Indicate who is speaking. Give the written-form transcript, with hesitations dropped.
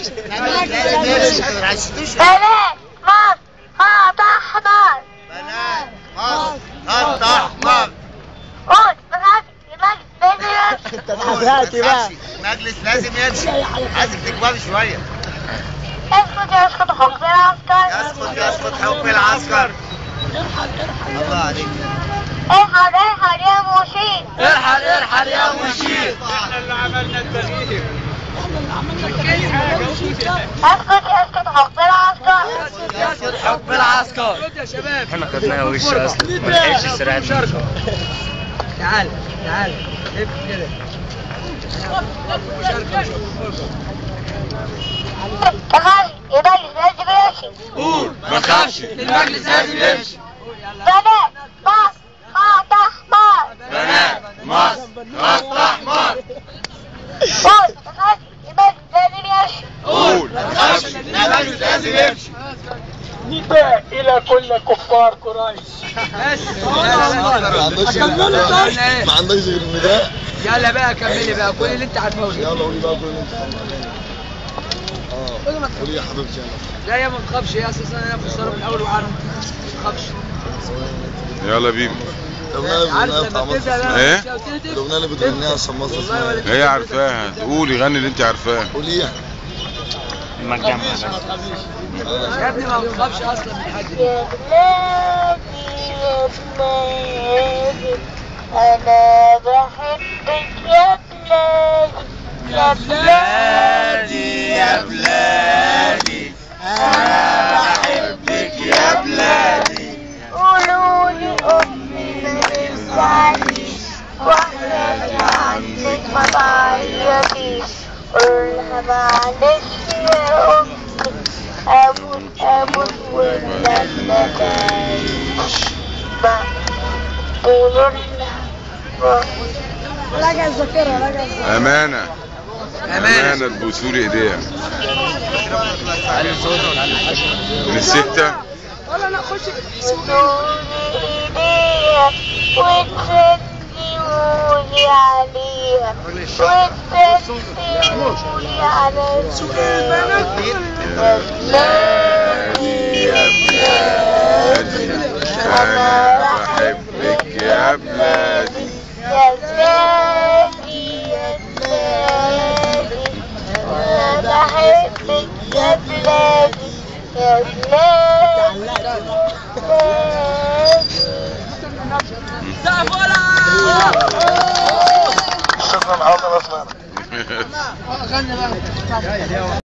Speaker 1: بنات مصر خط احمر.
Speaker 2: بنات مصر خط احمر.
Speaker 1: قول ما تخافش المجلس لازم يمشي.
Speaker 2: انت حزقتي بقى. المجلس لازم يمشي. عايزك تكبري شوية.
Speaker 1: اسكت يسقط حكم العسكر.
Speaker 2: يسقط يسقط حكم العسكر.
Speaker 3: ارحل ارحل.
Speaker 2: الله عليك.
Speaker 1: ارحل ارحل يا مشير.
Speaker 4: ارحل ارحل يا مشير.
Speaker 5: احنا اللي عملنا التغيير.
Speaker 3: احنا اللي عملنا التغيير.
Speaker 1: اسكت يسقط حكم العسكر.
Speaker 4: يسقط حكم العسكر.
Speaker 5: يا شباب
Speaker 6: احنا خدناها وش اصلا ما لحقتش السرعة.
Speaker 4: تعال تعال لف كده.
Speaker 1: تخافش المجلس لازم يمشي.
Speaker 4: قول ما تخافش المجلس لازم يمشي.
Speaker 1: بنات مصر خط احمر.
Speaker 4: بنات مصر خط احمر.
Speaker 1: قول ما تخافش المجلس لازم يمشي.
Speaker 4: قول ما تخافش المجلس لازم يمشي.
Speaker 5: نداء إلى كل كفار قريش.
Speaker 4: بس
Speaker 2: ما عندكش غير النداء.
Speaker 4: يلا بقى كملي بقى كل اللي انت عارفه.
Speaker 2: يلا قولي بقى كل اللي انت عارفه. قولي يا حبيبتي. يلا
Speaker 4: لا يا ما تخافش يا اساسا انا في الصاله من الاول وعارف ما تخافش.
Speaker 7: يلا بينا.
Speaker 4: ايه؟
Speaker 2: الاغنية اللي بتغنيها عشان مصر اسمها
Speaker 7: هي عارفاها. قولي غني اللي انت عارفاه.
Speaker 2: قوليها.
Speaker 4: يا ابني ما بتخافش اصلا من حد.
Speaker 1: يا بلادي يا بلادي انا بحبك يا بلادي. يا
Speaker 4: بلادي يا بلادي انا بحبك يا بلادي.
Speaker 1: قولولي امي ما تزعليش واحنا عندك ما تعيطيش. قولها معلش يا امي اموت اموت ولما تعيش. قولولها.
Speaker 3: راجع الذاكرة راجع الذاكرة.
Speaker 7: أمانة أمانة تبوسولي إيديها. من الستة.
Speaker 3: ولا أنا أخش
Speaker 1: بوسولي إيديها وتسندوني عليها وتسندوني على
Speaker 7: يا بلادي يا بلادي أنا بحبك يا بلادي.
Speaker 1: يا بلادي يا بلادي أنا بحبك يا بلادي. يا بلادي يا بلادي.
Speaker 2: شكرا على ما سمعنا.
Speaker 3: غني بقى.